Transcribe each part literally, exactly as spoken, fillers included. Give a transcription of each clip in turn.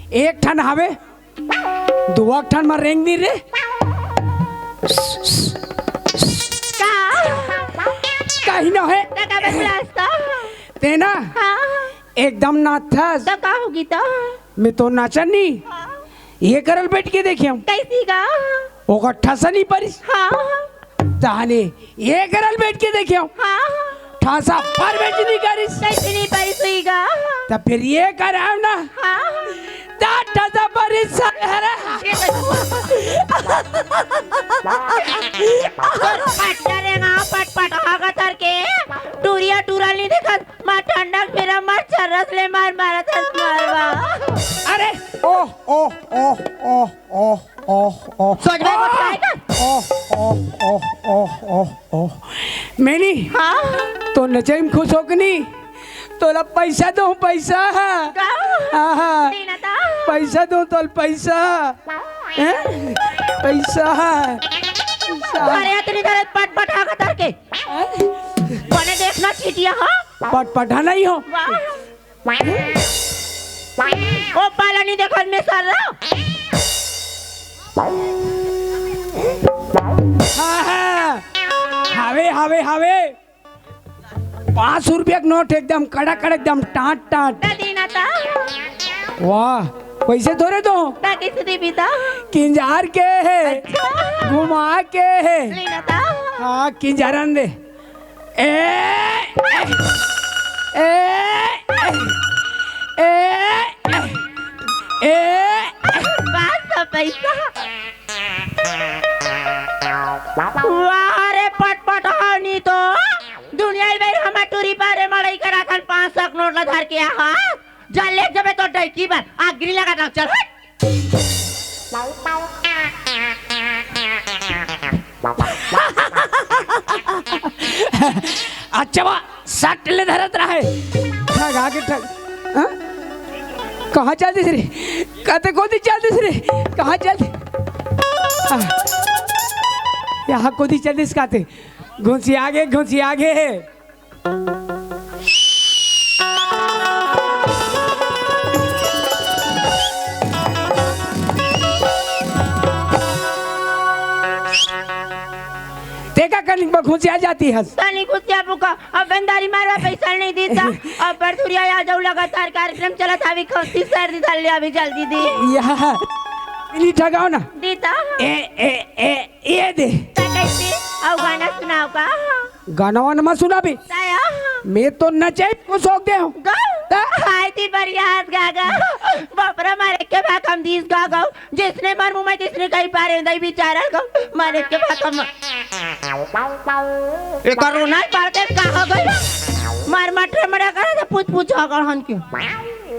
एक ठन हावे, दुआ ठन म रेंग नी रे। का? कहीं न हे। त का बतलास त? तें ना हाँ। एकदम नाचथस। त का होगे त? मैं तो नाचन नी। हाँ। ये करल बैठ के देखे हूँ। कैसी गा? ओकर ठसा नी परिस। हाँ। ताने ये करल बैठ के देखे हूँ। हाँ। ठसा पर बैठ नी करिस। कैसी नी परिस हुई गा? त फिर ये कराव ना। हाँ। त ठसा परिस हरे। ये तो तोर फट डरे ना, पट पट हागा तर के। टूरिया टूरा नी देखत। मार ठंडा के बेरा मार चरस ले मार मारत हस मारवा। अरे, ओह, ओह, ओह, ओह, ओह, ओह, ओह। सोच में मत आएगा। ओह, ओह, ओह, ओह, ओह, ओह। मैनी, हाँ? तो नचई म खुश हो कि नी? तोला पैसा दो, पैसा। का? हाँ, हाँ। दीना ता। पैसा दो, तोला पैसा। हैं? पैसा। पैसा। अरे, इतनी देर पट पट हागा तर के। बने देखना चीटिया, हाँ? पटपटा नहीं हो। वाह। ओ पाला नहीं देखत मैं सर रहा। हाँ, हाँ। हावे, हावे, हावे। पाँच सौ रुपया के नोट एकदम कड़क, कड़क, एकदम टाट, टाट। दे दीना ता। वाह, कैसे धरे तो? ता कैसे देबी ता? किंजार के है। अच्छा। घुमा के है। लेना ता। हाँ, किंजारन दे। ए, ए, ए, ए, ए, ए। बस अब पैसा। वाह रे पटपट हानी तो। दुनिया ही भाई हमार टूरी पारे मड़ई करा थन पाँच सौ के नोट ला धर के आहा। जा ले जबे तो डैकी बर आगरी लगा दो, चल हट। अच्छा बा, सट ले धरत रहे। ठगा के ठग, हाँ? कहाँ चल दिस रे? कते कोती चल दिस रे? कहाँ चल दि-, हाँ। यहाँ कोती चल दिस काते। घुसी आगे, घुसी आगे। तेका कनिक बा घुसिया जाती हस। तनी घुसिया बुका, अब बेंदारी मारवा पैसा नहीं दीता। अब परसुरिया आ जाऊ, लगातार कार्यक्रम चलत हावी, खौसी सर्दी धर ले अभी जल्दी दी। या, इनी ठगाओ ना। दीता। ए, ए, ए, ये दे। त कैसे? अउ गाना सुनाओ का? गाना वाना मत सुनाबे। तया? मैं तो नचई को शौक दे हूँ। गा? त? हाय ती बढ़िया हाथ गा गा। बापरा मारे के भाग हम दीस गा गा। जिसने मर मुँह में तिसने कहीं पारे दई बिचारा गा। मारे के भाग हम। ए कोरोना पार के कहाँ गई? मार मार मरा करे तो पूछ पूछ अगर हन के।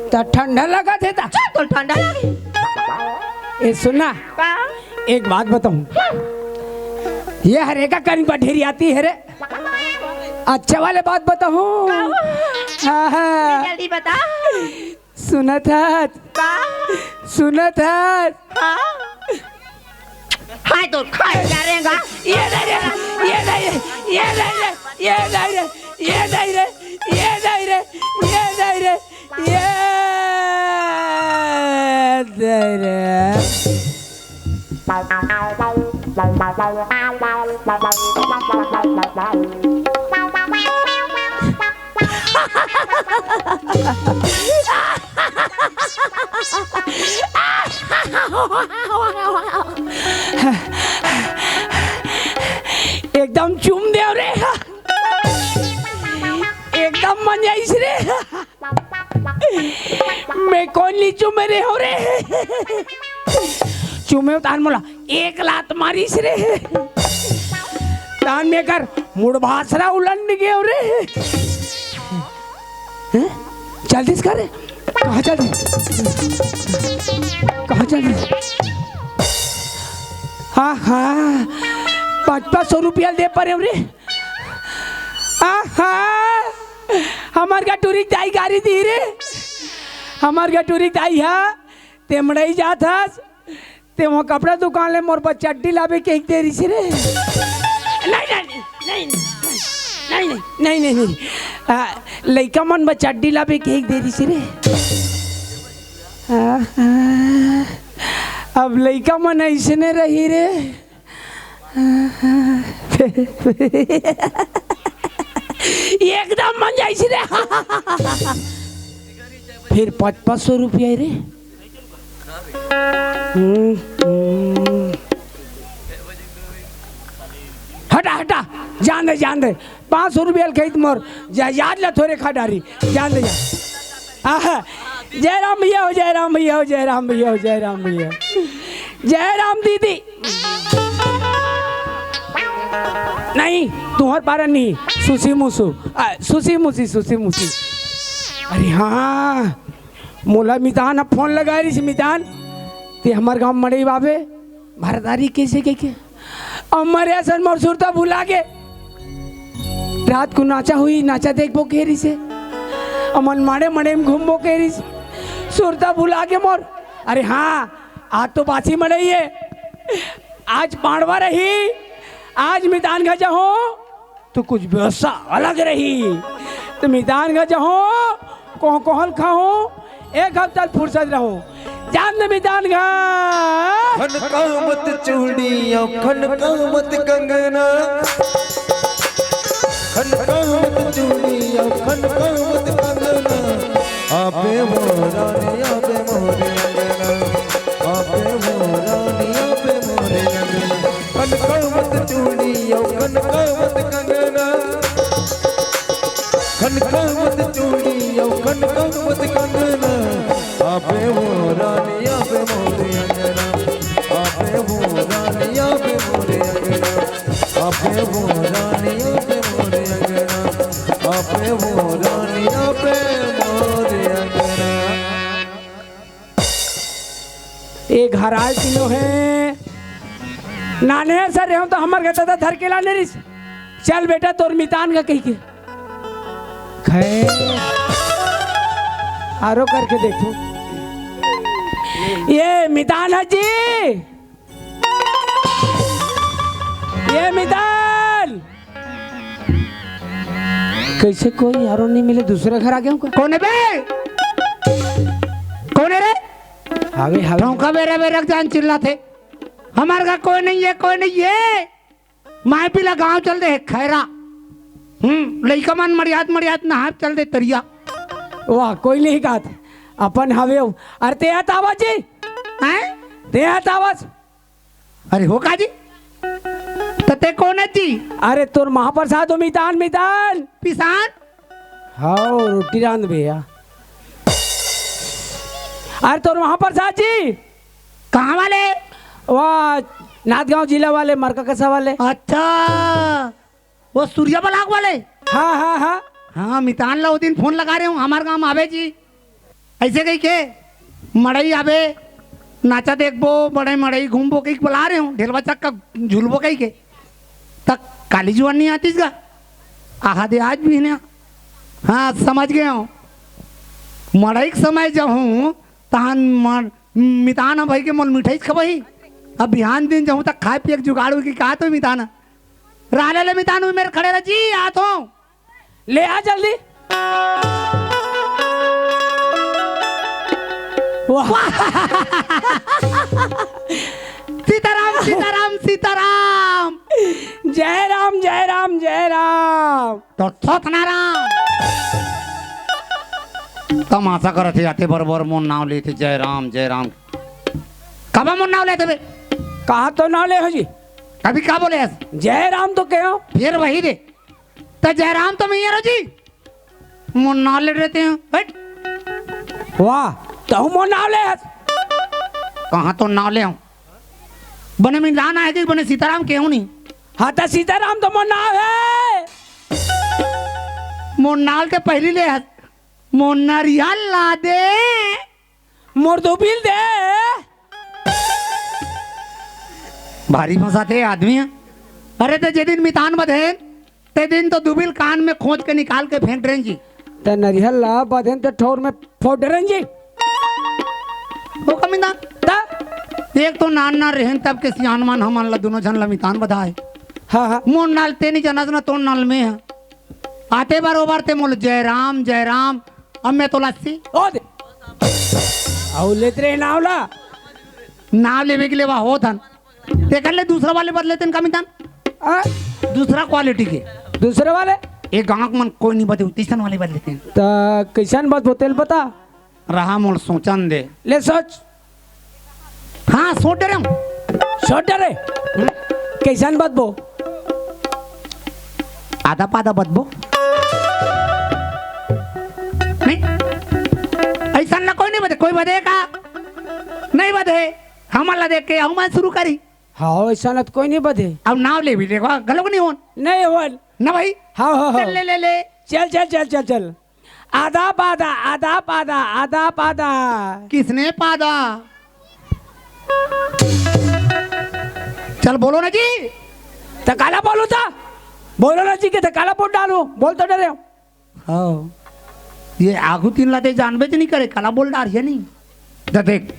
त ठंडा लगा थे त? चल तो ठंडा लगे। ए सुन ना। का? एक बात बताऊं, ये हरेका कन पर ढेरी आती है रे। अच्छा वाले बात बताऊं। हाँ, हाँ। जल्दी बता। सुनत हस? का? सुनत हस? हाँ। हाय तो खाए जा रहेगा। ये नहीं रे, ये नहीं रे, ये नहीं रे, ये नहीं रे, ये नहीं रे, ये नहीं रे, ये नहीं रे। ये दे रे। एकदम चूम देव रे। एकदम मजा आइस रे। मैं कोन ली चूमे रे हो रे। चूमे तान मोला एक लात मारिस रे। तान में कर मुड़ भासरा उलंड गेव रे। हैं? चल दिस का रे? कहाँ चल दिस? कहाँ चल दिस? हाँ, हाँ। पाँच पाँच सौ रुपया दे परेव रे। आहा! हमर गटूरी दाई गारी दी रे। हमर गटूरी दाई हा, तें मड़ई जात हस, तें वहाँ कपड़ा दुकान ले मोर बर चड्डी लाबे कहिके दे रिहिस रे। नहीं, नहीं, नहीं, नहीं। आ, लइका मन बर चड्डी लाबे कहिके दे रिहिस रे। अब लइका मन अइसने रही रे। एकदम मन जाइस रे। फिर पाँच पाँच सौ रुपया रे। हम्म, हम्म। हटा, हटा, जान दे, जान दे। पाँच सौ रुपया ल खरीद मोर, जा-, याद ला थोरे खा डारी, जान दे, जा। आहा, जय राम भैया हो, जय राम भैया हो, जय राम भैया हो, जय राम भैया हो। जय राम दीदी। नहीं, तुम्हार पारा नहीं, सुसी मुसु। आ, सुसी मुसी, सुसी मुसी। अरे हाँ, मोला मितान ह फोन लगा रही, मितान, ते हमर गांव मड़ई आबे, भरदारी कैसे कहिके? अमर असन मोर सुरता भुला गे। रात को नाचा हुई, नाचा देखबो कह रही से। अमन माड़े माड़े में घूमबो कह रही से। सुरता भुला गे मोर। अरे हाँ, आज तो बासी मड़ई है। आज पांडवा रही, आज मितान घर जाहूं, तो कुछ व्यवस्था अलग रही। तो मितान घर जाहूं, कोह कोहल खाहूं, एक हफ्ता फुर्सत रहूं। जान दे मितान घर। खनकावत चूड़ी अउ खनकावत कंगना, खनकावत चूड़ी अउ खनकावत कंगना। आबे वो रानी, आबे मोरे अंगना, आबे वो रानी, आबे मोरे अंगना। खनकावत चूड़ी अउ खनकावत कंगना, खनकावत चूड़ी अउ खनकावत कंगना। आबे वो रानी, आबे मोरे अंगना, आबे वो रानी, आबे मोरे अंगना, आबे वो रानी, आबे मोरे अंगना, आबे वो रानी, आबे मोरे अंगना। ए घर आए तीनों है। नाने सर, हम तो हमर घर दादा धर के लाने रिस। चल बेटा, तोर मितान का कही के। खैर, आरो करके देखो। ये मितान है जी। ये मितान। कैसे कोई यारो नहीं मिले, दूसरे घर आ गया हूँ। कौन है बे? कौन है रे? हावे, हावे। ठोंका बेरा बेरा जान चिल्लाथे। हमार घर कोई नहीं है, कोई नहीं है। माय पिला गांव चल दे, खैरा। हम्म, लइका मन मरियात, मरियात नहात चल दे तरिया। वाह, कोई नहीं कहत। अपन हावे हो। अरे ते आत आवाज जी? हैं? ते आत आवाज? अरे हो का जी? त ते कौन है जी? अरे तोर महाप्रसाद हो मितान, मितान। पिसान? हाव, रोटी रांध भैया। अरे तोर महाप्रसाद जी। कहाँ वाले? वाह, नांदगांव जिला वाले, मरकाकसा वाले। अच्छा, वो सूर्या ब्लॉक वाले? हाँ, हाँ, हाँ। हाँ, मितान ला वो दिन फोन लगा रहे हूँ, हमार गांव आबे जी। ऐसे कही के, मड़ई आबे, नाचा देखबो, मड़ई, मड़ई घूमबो, कही के बुला रहे हूँ, ढेलवा चक्का झूलबो कही के। तक काली जुआन नहीं आतीस गा? आहा दे आज भी ना। हाँ, समझ गए हूँ। मड़ई के समय जब हूँ, तहान मन, मितान भाई के मोल मिठाई खबही। अब बिहान दिन जहूँ तक खाए पिए के जुगाड़ होई कि का तो मितान। राले ले मितान मेर खड़े रह जी, आत हूँ। ले आ जल्दी। वाह। सीताराम, सीताराम, सीताराम। जय राम, जय राम, जय राम। तो सतनाराम। तमाशा करत हे, आते बरोबर मोर नाव लेथे, जय राम, जय राम। कब मोर नाव लेथे बे? कहाँ तो नाव ले हो जी? अभी का बोले हस? जय राम तो कहो। फिर वही दे। त जयराम तो मैं रो जी। मोर नाव ले रहते हैं। हट। वाह, तहु मोर नाव ले हस। कहाँ तो नाव ले हूँ? बने मितान आए कि बने सीताराम केहू नहीं। हाँ, त सीताराम तो मोर नाव है। मोर नाव ते पहली ले हस। मोर नरियल ला दे। मोर दुबिल दे। भारी फंसाथे आदमी ह। अरे ते जे दिन मितान बधेन, ते दिन तो दुबिल कान में खोंच के निकाल के फेंक डरेन जी। ते नरियल ला बधेन ते ठोर में फोड़ डरेन जी। ओ कमिंदा। ता? एक तो नान नान रहेन तब के सियान मन हमन ला दुनों झन ला मितान बधाए। हाँ, हाँ। मोर नाल ते नहीं जानस ना तोर नाल में ह। आते बरोबर ते मोल जयराम, जयराम, अब मैं तो लस्सी। ओ दे। अउ लेत रहे नाव ला। नाव लेवे के लेवा होत हन। तेकर ले दूसरा वाले बदले तेन का मितान? आ? दूसरा क्वालिटी के। दूसरे वाले? ए गाँव के मन कोई नहीं बदे, तीसन वाले बदले तेन। त कैसन बात बोतेल बता? रहा मोर सोचन दे। ले सोच। हाँ, सोच डरे हूँ। सोच डरे? हम्म। कैसन बदबो? आधा पादा बदबो। नहीं, ऐसा ना कोई नहीं बदे, कोई बदे का? नहीं बदे। हमन ला देख के अहू मन शुरू करी। हाँ, ऐसा ना तो कोई नहीं बदे। अब नाव ले भी लेवा, गलत नहीं होन। नहीं होन। ना भाई। हाँ, हाँ, हाँ। चल ले, ले, ले। चल, चल, चल, चल, चल। आधा पादा, आधा पादा, आधा पादा। किसने पादा? चल बोलो ना जी। त काला बोलू त? बोलो ना जी के त काला बोल डालू। बोल तो डरे हूँ। हाँ। ये आगू तीन लाते जानबे च नहीं करे, काला बोल डार है नहीं। त देख,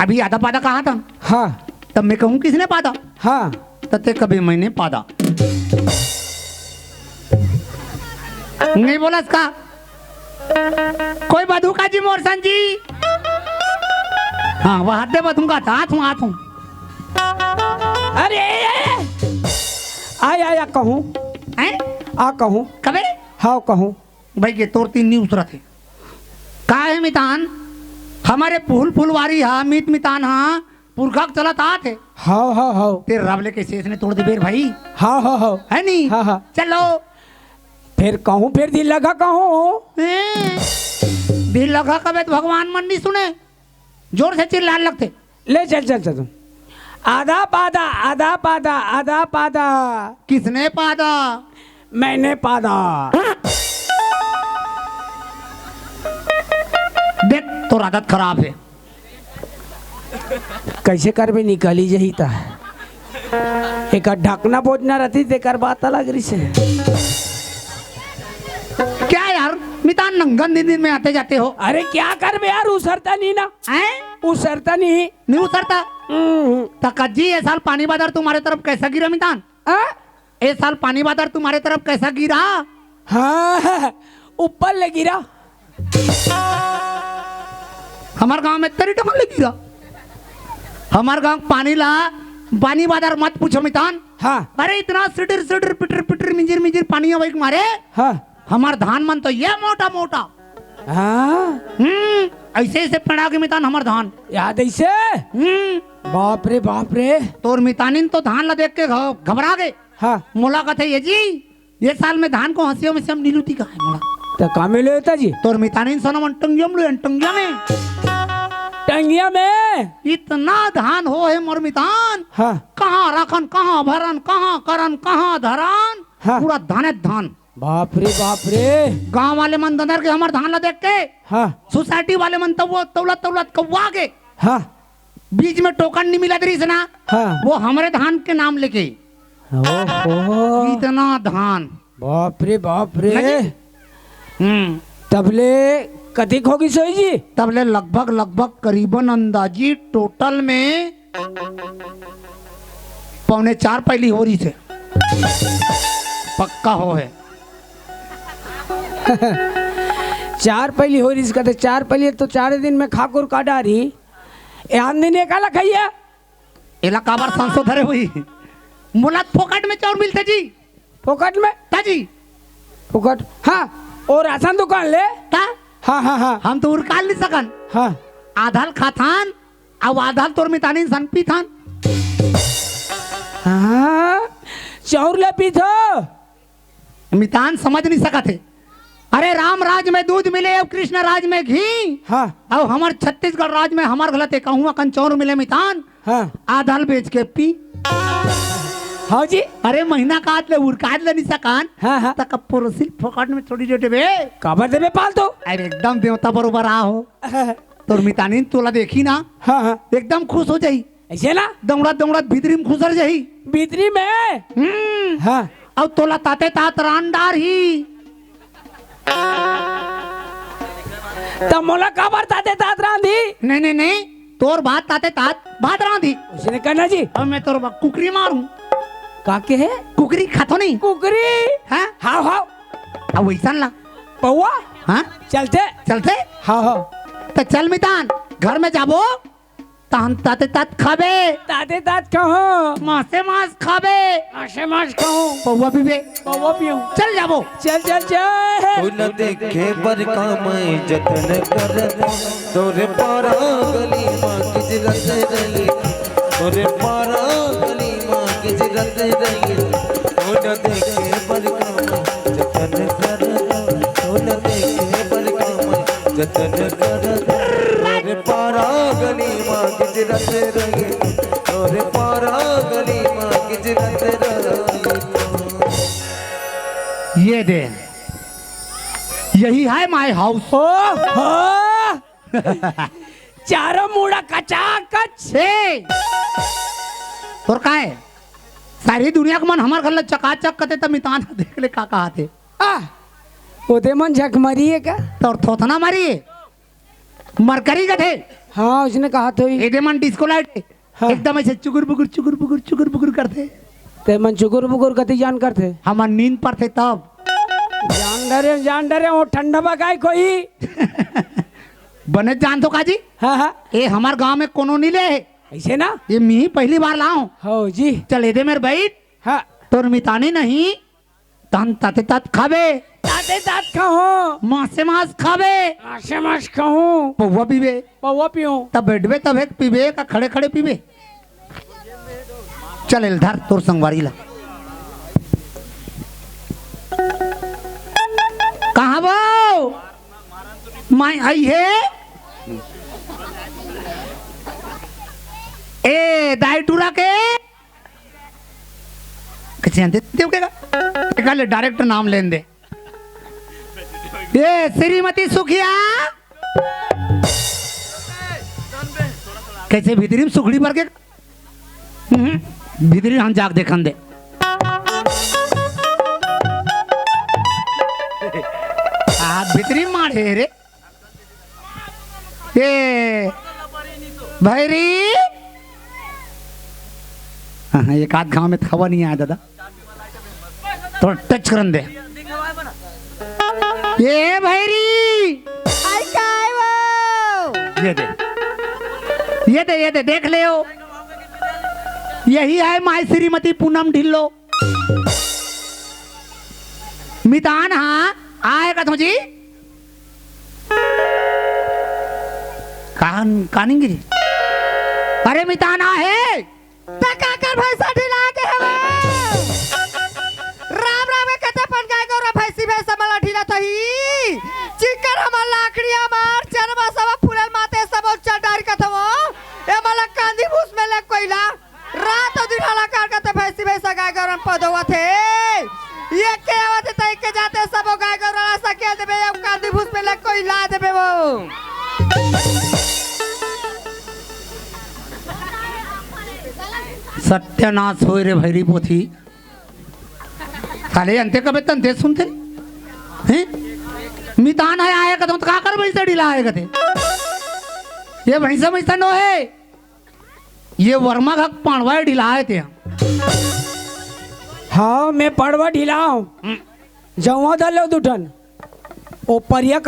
अभी आधा पादा कहा था? हाँ। तब मैं कहूँ किसने पादा? हाँ। त ते कभी मैंने पादा। नहीं बोला इसका। कोई बधू का जी मोर सन जी? हाँ, वह हद दे बधूंगा था, हाथ हूँ, हाथ हूँ। अरे, ए, ए, ए। आय, आय, आ कहूँ। हैं? आ कहूँ। कबे? हाँ, कहूँ। भाई, ये तोर तीन नहीं उतरत हे। का हे मितान? हमरे फूल फुलवारी हा, मीत मितान हा, पुरखा के चलत आत हे। हाव, हाव, हाव। तेरे रब ले के शेष ने तोड़ दे बेर भाई। हाव, हाव, हाव। है नी? हाँ, हाँ। चलो। फिर कहूँ, फिर दिल लगा कहूँ। हैं? दिल लगा कबे तो भगवान मन नहीं सुने। जोर से चिल्लान लगते। ले चल, चल, चल, चल। आधा पादा, आधा पादा, आधा पादा। किसने पादा? मैंने पादा। देख, तोर आदत खराब हे। कैसे करबे, निकली जही ता। एकर ढकना बोझना रहती, तेकर बात अलग रहिसे। क्या यार, मितान नंगन दिन दिन में आते जाते हो। अरे क्या करबे यार, उसरता नहीं ना। हैं? उसरता नहीं। नहीं उतरता। हम्म। त कज्जी, ये साल पानी बादर तुम्हारे तरफ कैसा गिरा मितान? आ? ये साल पानी बादर तुम्हारे तरफ कैसा गिरा? हाँ, ऊपर ले गिरा। हमार गांव में तरी टमल ले गिरा। हमार गांव पानी ला, पानी बादर मत पूछो मितान। हाँ। अरे इतना सिटर सिटर पिटर पिटर मिंजिर मिंजिर पानी आवे के मारे। हाँ। हमार धान मन तो ये मोटा मोटा। हाँ। हम्म, ऐसे ऐसे पेड़ा के मितान हमार धान। याद ऐसे? हम्म। बाप रे, बाप रे। तोर मितानिन तो धान ला देख के घ-, घबरा गए। हाँ। मोला कथे, "ये जी, ये साल में धान को हंसियों में से हम नीलूती कहा है मोला।" तो का में ले होता जी? तोर मितानिन सोना मन टंगिया में ले, टंगिया में। टंगिया में? इतना धान हो है मोर मितान। हाँ। कहाँ रखन, कहाँ भरन, कहाँ करन, कहाँ धरन। हाँ। पूरा धाने धान। बाप रे, बाप रे। गांव वाले मन दंदर के हमर धान ला देख के, हाँ। सोसाइटी वाले मन तब वो तौलत तौलत कौवा के, हाँ। बीच में टोकन नहीं मिलत रहिस ना, हाँ। वो हमरे धान के नाम लेके। ओहो। इतना धान। बाप रे, बाप रे। लगी? हम्म। तबले कतिक होगी सोई जी? तबले लगभग, लगभग करीबन अंदाजी टोटल में पौने चार पैली हो रहिसे। पक्का हो है। चार पैली हो रहिस कथे, चार पैली तो चार दिन में खाकुर का डारी। ए आन दिन एकाला खाइया। एला काबर संसो धरे हुई? मोला फोकट में चाउर मिलथे जी। फोकट में? ता जी। फोकट, हाँ। और राशन दुकान ले? ता? हाँ, हाँ, हाँ। हम तो उरकाल नहीं सकन। हाँ। आधल खाथान, अउ आधल तोर मितानिन सन पीथान। हाँ, चाउर ले पीथो। मितान समझ नहीं सकत हे। अरे राम राज में दूध मिले अउ कृष्ण राज में घी। हाँ। अउ हमर छत्तीसगढ़ राज में हमर घला ते कहूँ अकन चाउर मिले मितान। हाँ। आधल बेच के पी। हाँ जी। अरे महीना काट ले उरकाट ले नहीं सकान। हाँ, हाँ। तक परोसिल फोकट में छोड़ी जो देबे। काबर देबे पाल तो? अरे एकदम देवता बरोबर आ हो। तोर मितानिन तोला देखी ना। हाँ, हाँ। एकदम खुश हो जाई। ऐसे ना? दौड़त दौड़त भीतरी में खुसर जाही। भीतरी में? हम्म। हाँ। अउ तोला ताते तात रान डारही। त मोला काबर ताते तात रांधी? नहीं, नहीं, नहीं। तोर भात ताते तात भात रांधी। उसने कहना जी। अब मैं तोर बा-, कुकरी मारूं। का के है? कुकरी खाथो नहीं? कुकरी? हाँ? हाव, हाव। अब वैसन ला। पौवा? हाँ? चलते? चलते? हाव, हाव। त चल मितान। घर में जाबो, तहन ताते तात खाबे। ताते तात खाहूं। मासे मास खाबे। मासे मास खाहूं। पौवा पीबे। पौवा पीहूं। चल जाबो। चल, चल, चल। कोई न देखे बर का मैं जतन करत, तोरे पारा गली मा गिजरत रही, तोरे पारा गली मा गिजरत रही। कोई न देखे बर का मैं जतन करत, कोई न देखे बर का मैं जतन करत, तोरे पारा गली मा गिजरत रही, तोरे पारा गली मा गिजरत रही। ये दे, यही है my house। ओ हो। चारों मुड़ा कचाकच। ए, तोर का है? सारी दुनिया के मन हमर घर ल चकाचक कथे, त मितान देख ले का कहाथे। आ, ओदे मन झक मरी है का? तोर थोथना मरी है। मरकरी कथे। हाँ, उसने कहा तो ही। एदे मन disco light है। हाँ। एकदम ऐसे चुगुर बुगुर, चुगुर बुगुर, चुगुर बुगुर करथे। ते मन चुगुर बुगुर कति जान करथे? हमर नींद परथे तब। जान डरे, जान डरे, वो ठंडा बकाई कोई। बने जान तो काजी? हाँ, हाँ। ए हमर गांव में कोनो नी ले हे। ऐसे ना? ये मी पहली बार लाऊं। हो जी। चल एदे मेर बैठ। हाँ। तोर मितानी नहीं। तहन ताते तात खाबे। ताते तात खाहूं। मासे मास खाबे। मासे मास खाहूं। पौवा पीबे। पौवा पीहूं। तब बैठबे तब एक पीबे का खड़े खड़े पीबे? चल एल धर तोर संगवारी ला। कहाँ बो? माई आई है? ए दाई टूरा के कैसे जानते देव के का? एका ले direct नाम लेन दे। ये श्रीमती सुखिया। कैसे भीतरी में सुखड़ी भर के? हम्म, भीतरी हम जाके देखन दे। आ भीतरी मारे रे। ए भैरी। हाँ, हाँ, एक आध घाव में त हवा नहीं आया दादा। थोड़ा touch करन दे। ए भैरी। आई काय वो? ये दे। ये दे, ये दे, देख ले हो। यही है माई श्रीमती पूनम ढिल्लो। मितान हाँ, आए कथो जी। कान, कानिंग जी। अरे मितान आहे। त काकर भैंसा ढिला के हवे? राम राम के कते पन गाय गौरा भैंसी भैंसा मला ढिला तही। चिक्कर हमर लाकड़ी हमर चरवा सब फूलल माते सब चड्डारी कथवो। ए मला कांदी भूस में ले कोइला। रात अउ दिन हलाकाल करथे, भैंसी भैंसा गाय गौरन पदोवत हे। ये के आवत हे, तई के जाथे, सबो गाय गौरन ला सकेल देबे, अउ कांदी भूस में ले कोई ला देबे वो। सत्यानाश होय रे भैरी पोथी। साले अंते कबे तंते सुनथे। हैं? मितान हे आए कथों त का कर भैंसा ढिला आए कथे। ये भैंसा भैंसा नो हे। ये वर्मा का पांडवा ढिला हे ते। हाँ, मैं पांडवा ढिला हूँ। हम्म। जउआ धर लेव दू ठन। ओ परिया